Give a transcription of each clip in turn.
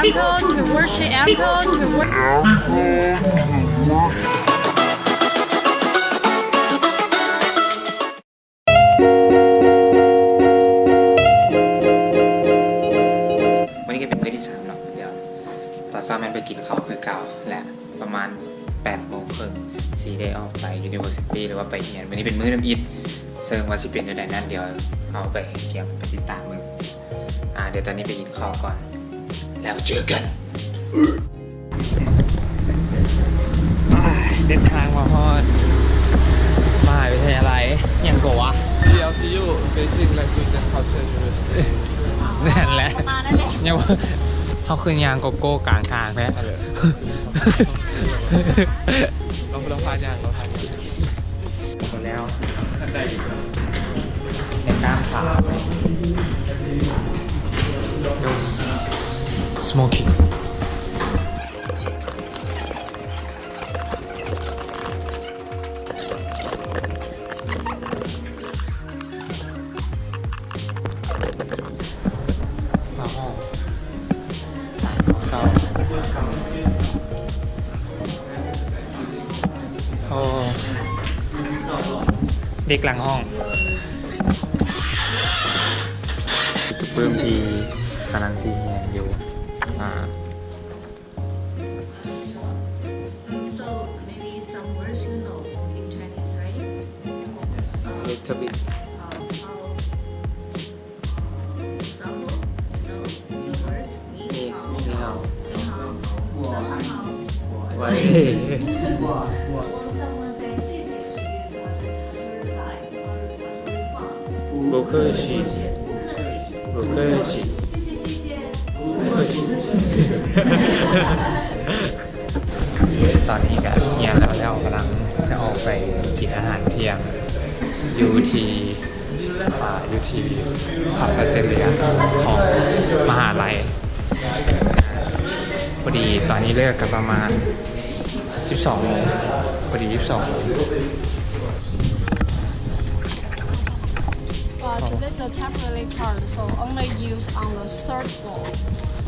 I'm told to worship, I'm told to worship. ມື້ນີ້ກໍເປັນມື້ທີສາມເນາະ ດຽວຕອນເຊົ້າແມ່ນໄປກິນເຂົ້າຄືເກົ່າ ແລະ ປະມານແປດໂມງເຄິ່ງ ຊິໄດ້ອອກໄປ University ຫຼືວ່າໄປຮຽນ. ມື້ນີ້ເປັນມື້ທຳອິດ ເຊິ່ງວ່າຊິເປັນແນວໃດນັ້ນ ດຽວເຮົາໄປກຽມໄປຕິດຕາມເບິ່ງ. ອາ ດຽວຕອນນີ້ໄປກິນເຂົ້າກ່ອນ ແລ້ວເຈີກັນ. ເດີນທາງມາຮອດມະຫາວິທະຍາໄລ ຫຍັງກໍວະ BLCU Beijing Language and Culture University ນັ້ນແຫຼະ ປະມານນັ້ນແຫຼະ ຍັງ ເຮົາຄືຍ່າງໂກໂກ້ກາງທາງແທ້. ເອີ ລອງ ລອງພາຍ່າງ ລອງພາຍ່າງ ໝົດແລ້ວ ໃນກ້າມຂາ Smoking. ມາຮອດສາຍເຂົ້າ ໂອ້ ເດັກຫຼັງຫ້ອງ ປຶ້ມທີ່ກຳລັງຊິຮຽນຢູ່ ອາ So, maybe some words you know in Chinese, right? Little bit. Uh, how, example, you know, the words ນີ້ ni hao, ni hao, 早上好, 早上好. Why? When someone says 谢谢 to you, so what is how to reply? 不客气，不客气，不客气。谢谢，谢谢。ຕອນນີ້ກະຮຽນແລ້ວໆ ກຳລັງຈະອອກໄປກິນອາຫານທ່ຽງ ຢູ່ທີ່ ອ່າ ຢູ່ທີ່ຄາເຟເຕເຣຍຂອງມະຫາໄລ. ພໍດີຕອນນີ້ເລີກກໍປະມານສິບສອງໂມງ ພໍດີສິບສອງໂມງ. But this is a temporary card, so only use on the third floor.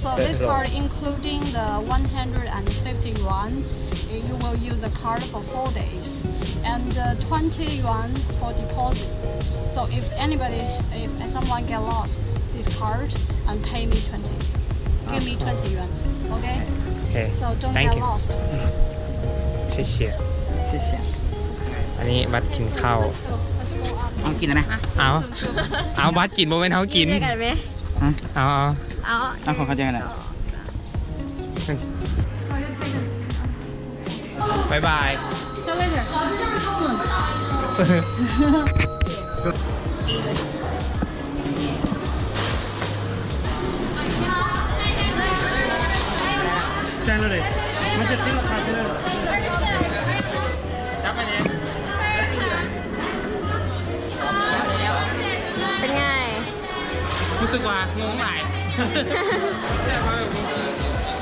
So this card, including the one hundred and fifty yuan, you will use the card for four days, and uh, twenty yuan for deposit. So if anybody, if someone get lost, this card and pay me twenty. Give me twenty yuan, okay? Okay. So don't get lost. 谢谢。谢谢。 ອັນນີ້ບັດກິນເຂົ້າ. Let's go, let's go up. ເອົາກິນໄດ້ໄໝ? ເອົາ ເອົາ ບັດກິນ ບໍ່ແມ່ນເຮົາກິນ. ກິນດ້ວຍກັນໄໝ? ເອົາ ເອົາ ເອົາ ເອົາ ຂອງເຂົາຈັ່ງນັ້ນ. ບາຍບາຍ. See you later. Soon. ເປັນໄງ? ຮູ້ສຶກວ່າງົງຫຼາຍ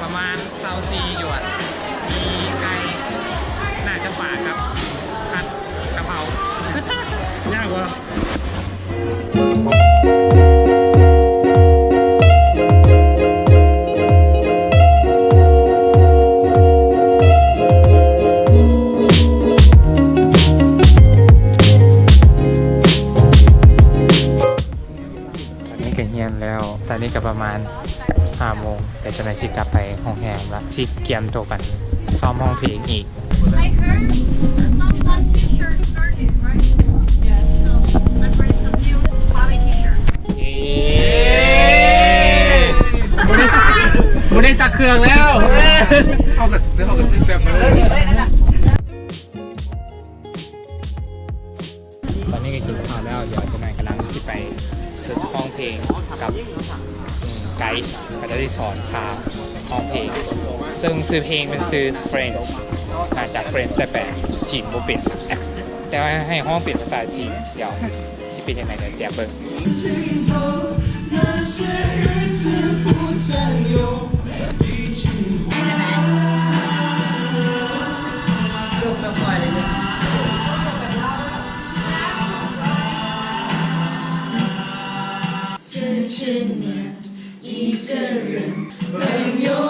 ປະມານຊາວສີ່ຢວນ ມີໄກ່ ໜ້າຈະປາກັບຜັດກະເພົາ. ຍາກບໍ່? ຕອນນີ້ກໍຮຽນແລ້ວ ຕອນນີ້ກໍປະມານຫ້າໂມງ ແລ້ວຈັ່ງໃດຊິກັບໄປໂຮງແຮມລະ ຊິກຽມໂຕກັນຊ້ອມຮ້ອງເພງອີກ. I heard some fun T-shirt started, right? Yeah, so I'm bringing some new Bali T-shirt. ເຢ້ ບໍ່ໄດ້ ບໍ່ໄດ້ຊັກເຄື່ອງແລ້ວ ເຮົາກໍ ເຮົາກໍຊື້ແປັບມາເລີຍ. ຕອນນີ້ກໍກິນເຂົ້າແລ້ວ ດຽວຈັກໜ່ອຍກຳລັງຊິໄປຝຶກຮ້ອງເພງກັບໄກສ໌ ເຂົາເຈົ້າຊິສອນພາຮ້ອງເພງ ເຊິ່ງຊື່ເພງແມ່ນຊື່ Friends ມາຈາກ Friends ແຕ່ແປຈີນບໍ່ເປັນ ແຕ່ວ່າໃຫ້ຮ້ອງເປັນພາສາຈີນ. ດຽວຊິເປັນຈັ່ງໃດ ດຽວຕຽມເບິ່ງ. 谢谢你一个人陪我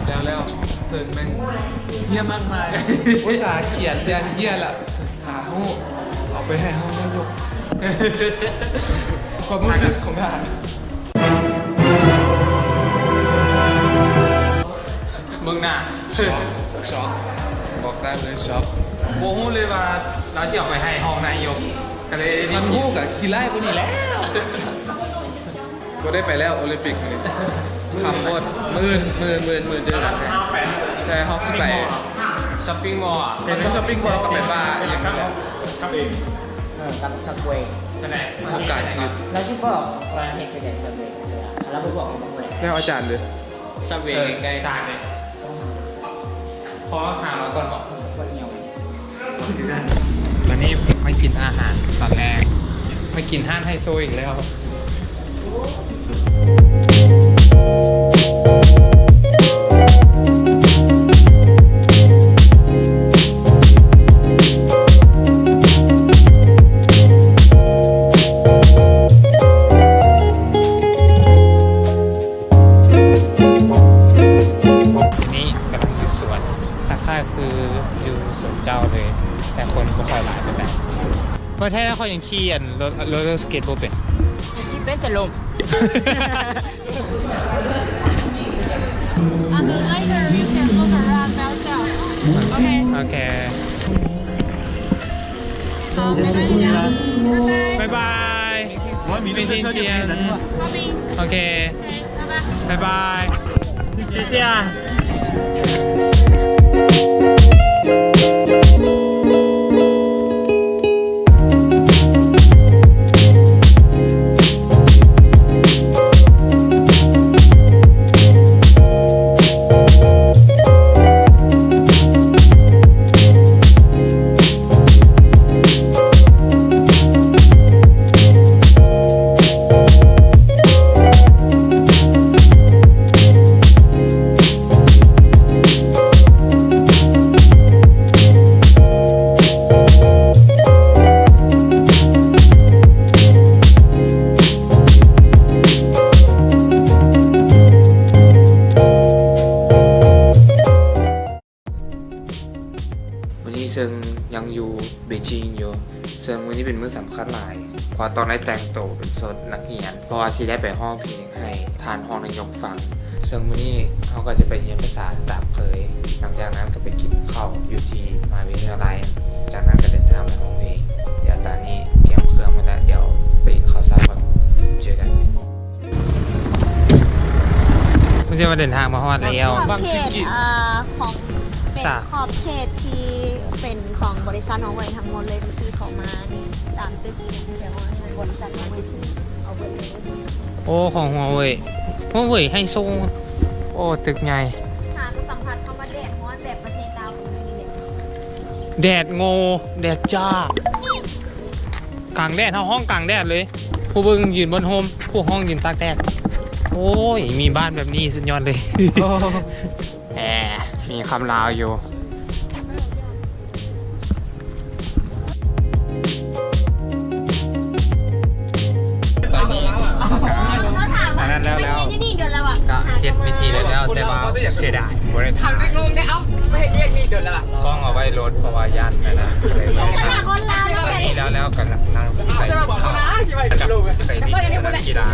ແລ້ວໆ ເຊິ່ງແມ່ງ ເຮີຍມາກມາຍ ອຸດສ່າຂຽນຢ່າງເຮີຍລະ ຫາຮູ້ ເອົາໄປໃຫ້ຮອງນາຍົກ ຄວາມຮູ້ສຶກຂອງທ່ານ ເບິ່ງໜ້າ ຊັອກ ຊັອກ ບອກໄດ້ເລີຍ ຊັອກ ບໍ່ຮູ້ເລີຍວ່າລາວຊິເອົາໄປໃຫ້ຮອງນາຍົກ ກໍເລີຍ ຄັນຮູ້ກໍຂີ້ຮ້າຍກວ່ານີ້ແລ້ວ. ບໍ່ໄດ້ໄປແລ້ວໂອລິມປິກມື້ນີ້ ຄ່ຳໂພດ ມື້ອື່ນ ມື້ອື່ນ ມື້ອື່ນ ມື້ອື່ນເຈີກັນ ແຕ່ເຮົາຊິໄປ ຊັອບປິງມໍ ຄັນບໍ່ຊັອບປິງມໍກໍໄປບາ ອີ່ຫຍັງນີ້ແຫຼະ ກັບຊັບເວ ຈັ່ງໃດ ສົງການຊິ ແລ້ວຊິບອກວ່າເຮັດຈັ່ງໃດຊັບເວ ແລ້ວບໍ່ບອກກໍບໍ່ຮູ້ແຫຼະ ແລ້ວອາຈານເດີ ຊັບເວ ເອີ ໃກ້ໆ ຈານເດ້ ຂໍຫາມາກ່ອນບໍ ຕອນນີ້ມາກິນອາຫານຕອນແລງ ມາກິນຮ້ານໄຮໂຊອີກແລ້ວ. ນີ້ກຳລັງຢູ່ສວນ ຄ້າຍໆຄືຢູ່ສວນເຈົ້າເລີຍ ແຕ່ຄົນບໍ່ຄ່ອຍຫຼາຍປານໃດ. ປະເທດລາວຂ້ອຍຍັງຂີ່ອັນໂຣ ໂຣເລີສະເກັດບໍ່ເປັນ ຂີ່ເປັນແຕ່ລົງ. And then later you can look around by yourself. Okay. Okay. Bye bye. Bye bye. Coming. Okay. Bye bye. Bye bye. See you. ມື້ນີ້ເຊິ່ງຍັງຢູ່ເບຈິງຢູ່ ເຊິ່ງມື້ນີ້ເປັນມື້ສຳຄັນຫຼາຍ ເພາະຕ້ອງໄດ້ແຕ່ງໂຕເປັນຊຸດນັກຮຽນ ເພາະວ່າຊິໄດ້ໄປຮ້ອງເພງໃຫ້ທ່ານຮອງນາຍົກຟັງ. ເຊິ່ງມື້ນີ້ເຮົາກໍຈະໄປຮຽນພາສາຕາມເຄີຍ, ຫຼັງຈາກນັ້ນກໍໄປກິນເຂົ້າຢູ່ທີ່ມະຫາວິທະຍາໄລ, ຈາກນັ້ນກໍເດີນທາງໄປຮ້ອງເພງ. ດຽວຕອນນີ້ກຽມເຄື່ອງໝົດແລ້ວ, ດຽວໄປກິນເຂົ້າເຊົ້າກ່ອນ, ເຈີກັນ. ເພິ່ນຊິວ່າເດີນທາງມາຮອດແລ້ວ. ຂອບເຂດ ເອີ ຂອງ ເປັນຂອບເຂດທີ່ເປັນຂອງບໍລິສັດຮວເວີຍທັງໝົດເລີຍ ທີ່ເຂົາມານີ້ ຕາມຕຶກນີ້ ແຕ່ວ່າທາງບໍລິສັດຮວເວີຍຊື້ເອົາເບິດເລີຍ. ໂອ້ ຂອງຮວເວີຍ ຮວເວີຍໄຮໂຊ. ໂອ້ ຕຶກໃຫຍ່. ຫາກໍສຳຜັດຄຳວ່າແດດຮ້ອນແບບປະເທດລາວຂອງເຮົານີ້ແຫຼະ. ແດດໂງ່ ແດດຈ້າ. ກາງແດດ ເຮົາຮ້ອງກາງແດດເລີຍ. ຜູ້ເບິ່ງຢືນບ່ອນໂຮມ ຜູ້ຮ້ອງຢືນຕາກແດດ. ໂອ້ຍ ມີບ້ານແບບນີ້ສຸດຍອດເລີຍ. ໂອ້ ແອ ມີຄຳລາວຢູ່. ອັນນັ້ນແລ້ວ ແລ້ວ ກະເຮັດພິທີແລ້ວ ແຕ່ວ່າເສຍດາຍບໍ່ໄດ້ຖ່າຍ. ກ້ອງເອົາໄວ້ລົດ ເພາະວ່າຢ້ານອັນນັ້ນ ແລ້ວ ແລ້ວກະນັ່ງຊິໄປກິນເຂົ້າ ແລ້ວກະຊິໄປຫຼິ້ນສະໜາມກິລາ.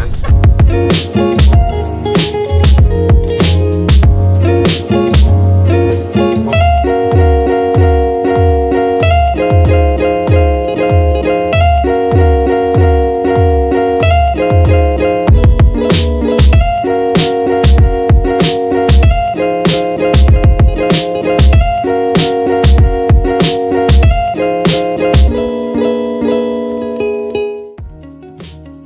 ເ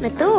ແມ່ຕູ້.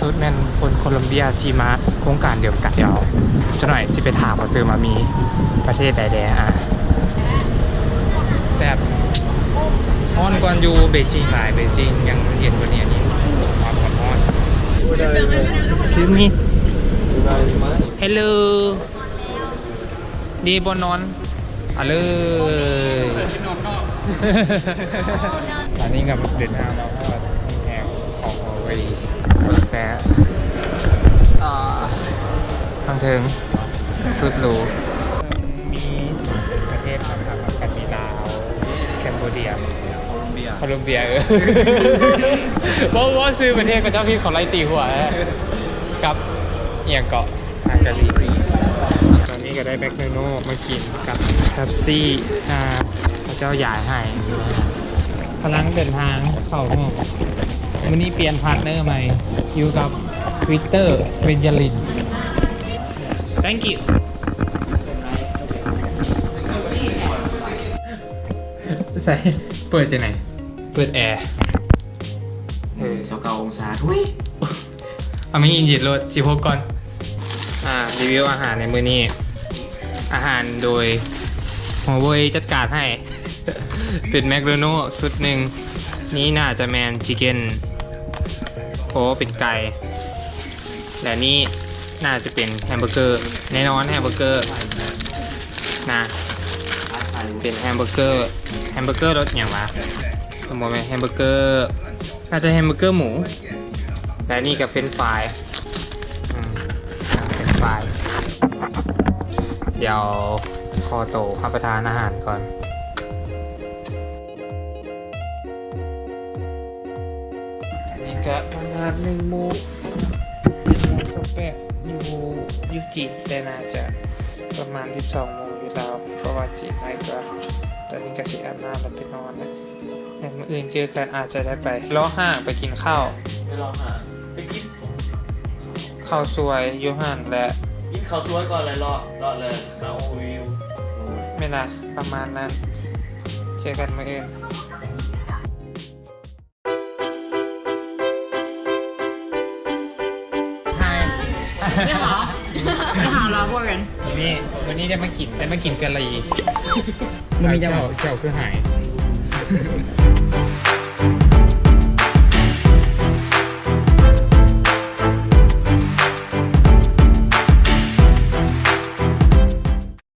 ສຸດແມ່ນຄົນໂຄລັມເບຍທີ່ມາໂຄງການດຽວກັນ. ດຽວຈັກໜ້ອຍຊິໄປຖາມວ່າຕື່ມວ່າມີປະເທດໃດແດ່. ອາ ແບບຮ້ອນກ່ອນຢູ່ເບຈິງຫຼາຍ, ເບຈິງຍັງເຢັນກວ່ານີ້. ອັນນີ້ຄວາມຮ້ອນ. Excuse me. Hello. ດີບໍ່ນອນ ອາເລີຍ. ຕອນນີ້ກໍເດີນທາງມາຮອດໂຮງແຮມຂອງ Always ແຕ່ ອ່າ ທາງເທິງສຸດຫຼູ ມີປະເທດນຳທາງກັນ ມີລາວ ແຄມໂບເດຍ ໂຄລັມເບຍ ໂຄລັມເບຍ ເອີ ເວົ້າ ເວົ້າຊື່ປະເທດເຂົາເຈົ້າຜິດ ເຂົາໄລ່ຕີຫົວ ກັບອີ່ຫຍັງເກາະ ອາກາລີ. ຕອນນີ້ກໍໄດ້ແບັກໂນໂນມາກິນກັບເປັບຊີ ອ່າ ເຂົາເຈົ້າຢາຍໃຫ້. ກຳລັງເດີນທາງເຂົ້າຫ້ອງ. ມື້ນີ້ປ່ຽນພາດເນີໃໝ່ ຢູ່ກັບວິກເຕີ ເບນຈາລິນ. Thank you. ໃສ່ ເປີດຈັ່ງໃດ? ເປີດແອ. ເອີ ຊາວເກົ້າອົງສາ. ທຸຍ. ເອົາ ມີເຢັນໆໂລດ ສິບຫົກກ່ອນ. ອ່າ ຣີວິວອາຫານໃນມື້ນີ້. ອາຫານໂດຍຫົວເວີຍຈັດການໃຫ້ ເປັນແມັກໂດນັລຊຸດໜຶ່ງ. ນີ້ໜ້າຈະແມ່ນຊິກເກັນ ໂອ້ ເປັນໄກ່. ແລະນີ້ໜ້າຈະເປັນແຮມເບີເກີ ແນ່ນອນ ແຮມເບີເກີນະ ເປັນແຮມເບີເກີ. ແຮມເບີເກີລົດຫຍັງວະ? ບໍ່ແມ່ນແຮມເບີເກີ ໜ້າຈະແຮມເບີເກີໝູ. ແລະນີ້ກໍເຟຣນຊ໌ຟາຍ ອືມ ເຟຣນຊ໌ຟາຍ. ດຽວຂໍໂຕຮັບປະທານອາຫານກ່ອນ. ອັນນີ້ກະປະມານໜຶ່ງໂມງ ເຈັດໂມງຊາວແປດ ຢູ່ ຢູ່ຈີນ ແຕ່ໜ້າຈະປະມານສິບສອງໂມງຢູ່ລາວ ເພາະວ່າຈີນໄວກວ່າ. ຕອນນີ້ກະຊິອາບນ້ຳແລ້ວໄປນອນແລ້ວ. ແລ້ວມື້ອື່ນເຈີກັນ ອາດຈະໄດ້ໄປເລາະຫ້າງໄປກິນເຂົ້າ ໄປເລາະຫ້າງ ໄປກິນເຂົ້າສວຍຢູ່ຫັ້ນແຫຼະ. ກິນເຂົ້າສວຍກ່ອນແລ້ວເລາະ ເລາະແລ້ວມາໂອວິວ. ແມ່ນລະ ປະມານນັ້ນ. ເຈີກັນມື້ອື່ນ. 你好，你好，老婆人。 ມື້ນີ້ ມື້ນີ້ໄດ້ມາກິນ ໄດ້ມາກິນກະຫຼີ່. ມື້ນີ້ເຈົ້າ ເຈົ້າຄືຫາຍ?